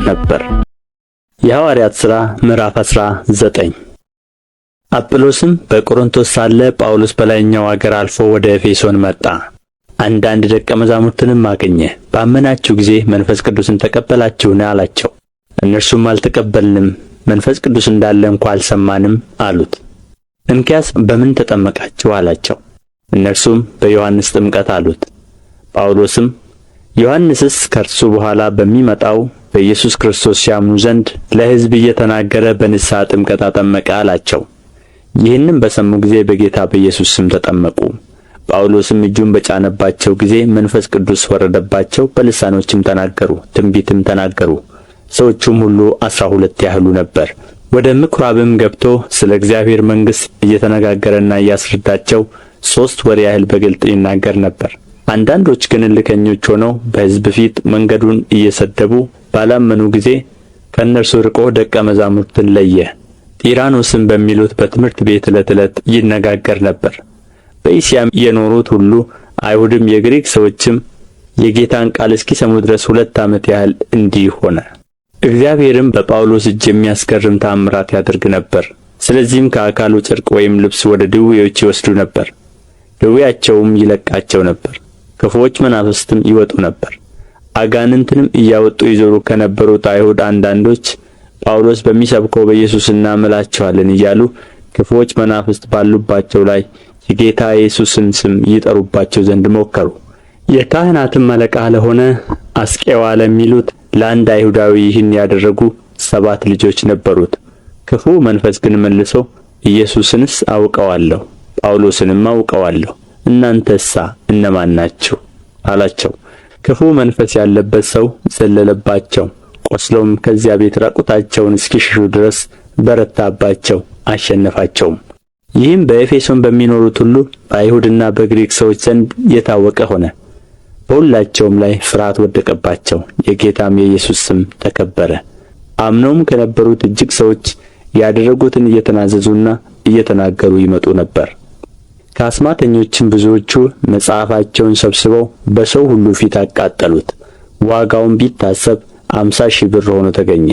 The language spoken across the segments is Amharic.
ነበር። የሐዋርያት ሥራ ምዕራፍ 19። አጵሎስም በቆሮንቶስ ሳለ ጳውሎስ በላይኛው አገር አልፎ ወደ ኤፌሶን መጣ። አንዳንድ ደቀ መዛሙርትንም አገኘ። ባመናችሁ ጊዜ መንፈስ ቅዱስን ተቀበላችሁን? አላቸው። እነርሱም አልተቀበልንም፣ መንፈስ ቅዱስ እንዳለ እንኳ አልሰማንም አሉት። እንኪያስ በምን ተጠመቃችሁ? አላቸው። እነርሱም በዮሐንስ ጥምቀት አሉት። ጳውሎስም ዮሐንስስ ከእርሱ በኋላ በሚመጣው በኢየሱስ ክርስቶስ ያምኑ ዘንድ ለሕዝብ እየተናገረ በንስሐ ጥምቀት አጠመቀ አላቸው። ይህንም በሰሙ ጊዜ በጌታ በኢየሱስ ስም ተጠመቁ። ጳውሎስም እጁን በጫነባቸው ጊዜ መንፈስ ቅዱስ ወረደባቸው፣ በልሳኖችም ተናገሩ፣ ትንቢትም ተናገሩ። ሰዎቹም ሁሉ 12 ያህሉ ነበር። ወደ ምኵራብም ገብቶ ስለ እግዚአብሔር መንግሥት እየተነጋገረና እያስረዳቸው 3 ወር ያህል በግልጥ ይናገር ነበር። አንዳንዶች ግን እልከኞች ሆነው በሕዝብ ፊት መንገዱን እየሰደቡ ባላመኑ ጊዜ ከእነርሱ ርቆ ደቀ መዛሙርትን ለየ። ጢራኖስም በሚሉት በትምህርት ቤት ዕለት ዕለት ይነጋገር ነበር። በእስያም የኖሩት ሁሉ አይሁድም የግሪክ ሰዎችም የጌታን ቃል እስኪሰሙ ድረስ 2 ዓመት ያህል እንዲህ ሆነ። እግዚአብሔርም በጳውሎስ እጅ የሚያስገርም ተአምራት ያደርግ ነበር። ስለዚህም ከአካሉ ጨርቅ ወይም ልብስ ወደ ድውዮች ይወስዱ ነበር፣ ደዌያቸውም ይለቃቸው ነበር። ክፉዎች መናፍስትም ይወጡ ነበር። አጋንንትንም እያወጡ ይዞሩ ከነበሩት አይሁድ አንዳንዶች ጳውሎስ በሚሰብከው በኢየሱስ እናምላችኋለን እያሉ ክፉዎች መናፍስት ባሉባቸው ላይ የጌታ የኢየሱስን ስም ይጠሩባቸው ዘንድ ሞከሩ። የካህናትም አለቃ ለሆነ አስቄዋ ለሚሉት ለአንድ አይሁዳዊ ይህን ያደረጉ 7 ልጆች ነበሩት። ክፉው መንፈስ ግን መልሶ ኢየሱስንስ አውቀዋለሁ፣ ጳውሎስንም አውቀዋለሁ፣ እናንተሳ እነማን ናችሁ? አላቸው። ክፉ መንፈስ ያለበት ሰው ዘለለባቸው፣ ቆስለውም ከዚያ ቤት ራቁታቸውን እስኪሸሹ ድረስ በረታባቸው፣ አሸነፋቸውም። ይህም በኤፌሶን በሚኖሩት ሁሉ በአይሁድና በግሪክ ሰዎች ዘንድ የታወቀ ሆነ። በሁላቸውም ላይ ፍርሃት ወደቀባቸው፣ የጌታም የኢየሱስ ስም ተከበረ። አምነውም ከነበሩት እጅግ ሰዎች ያደረጉትን እየተናዘዙና እየተናገሩ ይመጡ ነበር። ከአስማተኞችም ብዙዎቹ መጽሐፋቸውን ሰብስበው በሰው ሁሉ ፊት አቃጠሉት። ዋጋውም ቢታሰብ 50,000 ብር ሆኖ ተገኘ።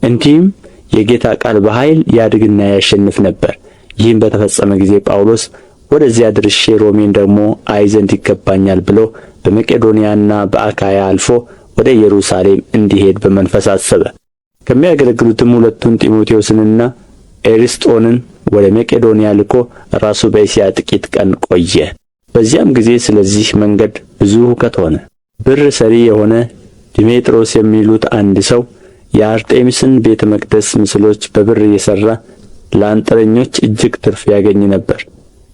እንዲህም የጌታ ቃል በኃይል ያድግና ያሸንፍ ነበር። ይህም በተፈጸመ ጊዜ ጳውሎስ ወደዚያ ደርሼ ሮሜን ደግሞ አይ ዘንድ ይገባኛል ብሎ በመቄዶንያና በአካይያ አልፎ ወደ ኢየሩሳሌም እንዲሄድ በመንፈስ አሰበ። ከሚያገለግሉትም ሁለቱን ጢሞቴዎስንና ኤርስጦንን ወደ መቄዶንያ ልኮ ራሱ በእስያ ጥቂት ቀን ቆየ። በዚያም ጊዜ ስለዚህ መንገድ ብዙ ሁከት ሆነ። ብር ሠሪ የሆነ ድሜጥሮስ የሚሉት አንድ ሰው የአርጤምስን ቤተ መቅደስ ምስሎች በብር እየሠራ ለአንጥረኞች እጅግ ትርፍ ያገኝ ነበር።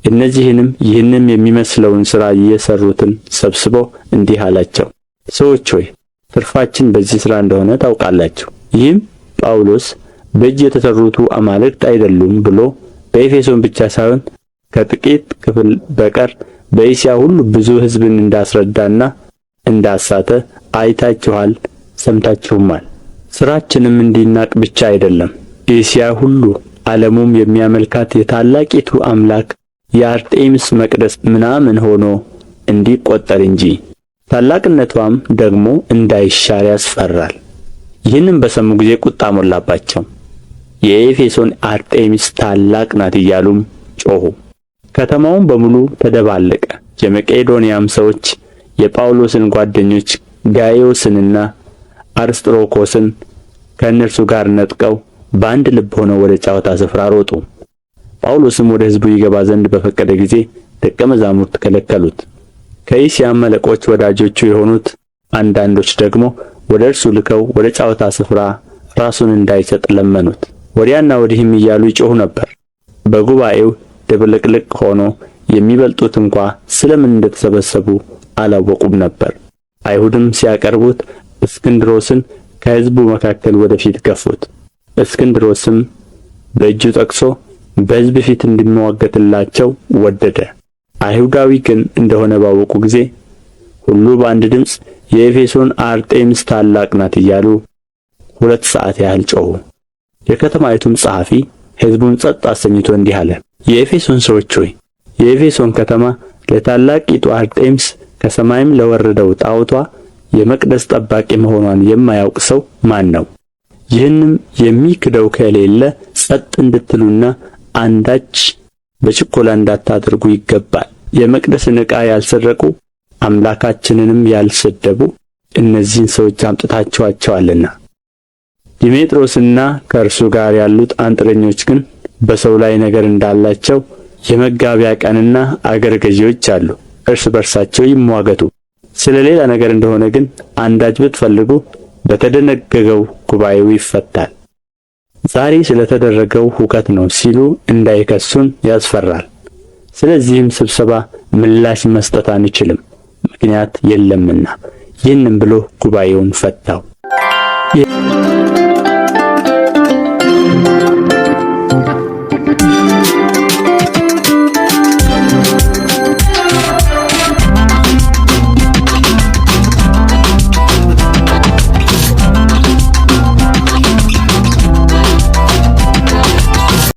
እነዚህንም ይህንም የሚመስለውን ሥራ የሠሩትን ሰብስቦ እንዲህ አላቸው፦ ሰዎች ሆይ፣ ትርፋችን በዚህ ሥራ እንደሆነ ታውቃላችሁ። ይህም ጳውሎስ በእጅ የተሠሩቱ አማልክት አይደሉም ብሎ በኤፌሶን ብቻ ሳይሆን ከጥቂት ክፍል በቀር በእስያ ሁሉ ብዙ ሕዝብን እንዳስረዳና እንዳሳተ አይታችኋል፣ ሰምታችሁማል። ሥራችንም እንዲናቅ ብቻ አይደለም፣ እስያ ሁሉ ዓለሙም የሚያመልካት የታላቂቱ አምላክ የአርጤምስ መቅደስ ምናምን ሆኖ እንዲቈጠር እንጂ ታላቅነትዋም ደግሞ እንዳይሻር ያስፈራል። ይህንም በሰሙ ጊዜ ቁጣ ሞላባቸው፣ የኤፌሶን አርጤምስ ታላቅ ናት እያሉም ጮኹ። ከተማውም በሙሉ ተደባለቀ። የመቄዶንያም ሰዎች የጳውሎስን ጓደኞች ጋይዮስንና አርስጥሮኮስን ከእነርሱ ጋር ነጥቀው በአንድ ልብ ሆነው ወደ ጨዋታ ስፍራ ሮጡ። ጳውሎስም ወደ ሕዝቡ ይገባ ዘንድ በፈቀደ ጊዜ ደቀ መዛሙርት ከለከሉት። ከእስያም አለቆች ወዳጆቹ የሆኑት አንዳንዶች ደግሞ ወደ እርሱ ልከው ወደ ጨዋታ ስፍራ ራሱን እንዳይሰጥ ለመኑት። ወዲያና ወዲህም እያሉ ይጮኹ ነበር። በጉባኤው ድብልቅልቅ ሆኖ የሚበልጡት እንኳ ስለ ምን እንደ ተሰበሰቡ አላወቁም ነበር። አይሁድም ሲያቀርቡት እስክንድሮስን ከሕዝቡ መካከል ወደ ፊት ገፉት። እስክንድሮስም በእጁ ጠቅሶ በሕዝብ ፊት እንዲምዋገትላቸው ወደደ። አይሁዳዊ ግን እንደሆነ ባወቁ ጊዜ ሁሉ በአንድ ድምፅ የኤፌሶን አርጤምስ ታላቅ ናት እያሉ 2 ሰዓት ያህል ጮኹ። የከተማይቱም ጸሐፊ ሕዝቡን ጸጥ አሰኝቶ እንዲህ አለ፦ የኤፌሶን ሰዎች ሆይ፣ የኤፌሶን ከተማ ለታላቂቱ አርጤምስ ከሰማይም ለወረደው ጣዖቷ የመቅደስ ጠባቂ መሆንዋን የማያውቅ ሰው ማን ነው? ይህንም የሚክደው ከሌለ ጸጥ እንድትሉና አንዳች በችኰላ እንዳታደርጉ ይገባል። የመቅደስን ዕቃ ያልሰረቁ አምላካችንንም ያልሰደቡ እነዚህን ሰዎች አምጥታችኋቸዋልና። ዲሜጥሮስና ከእርሱ ጋር ያሉት አንጥረኞች ግን በሰው ላይ ነገር እንዳላቸው የመጋቢያ ቀንና አገረ ገዢዎች አሉ፣ እርስ በርሳቸው ይምዋገቱ። ስለ ሌላ ነገር እንደሆነ ግን አንዳች ብትፈልጉ በተደነገገው ጉባኤው ይፈታል። ዛሬ ስለ ተደረገው ሁከት ነው ሲሉ እንዳይከሱን ያስፈራል። ስለዚህም ስብሰባ ምላሽ መስጠት አንችልም፣ ምክንያት የለምና። ይህንም ብሎ ጉባኤውን ፈታው።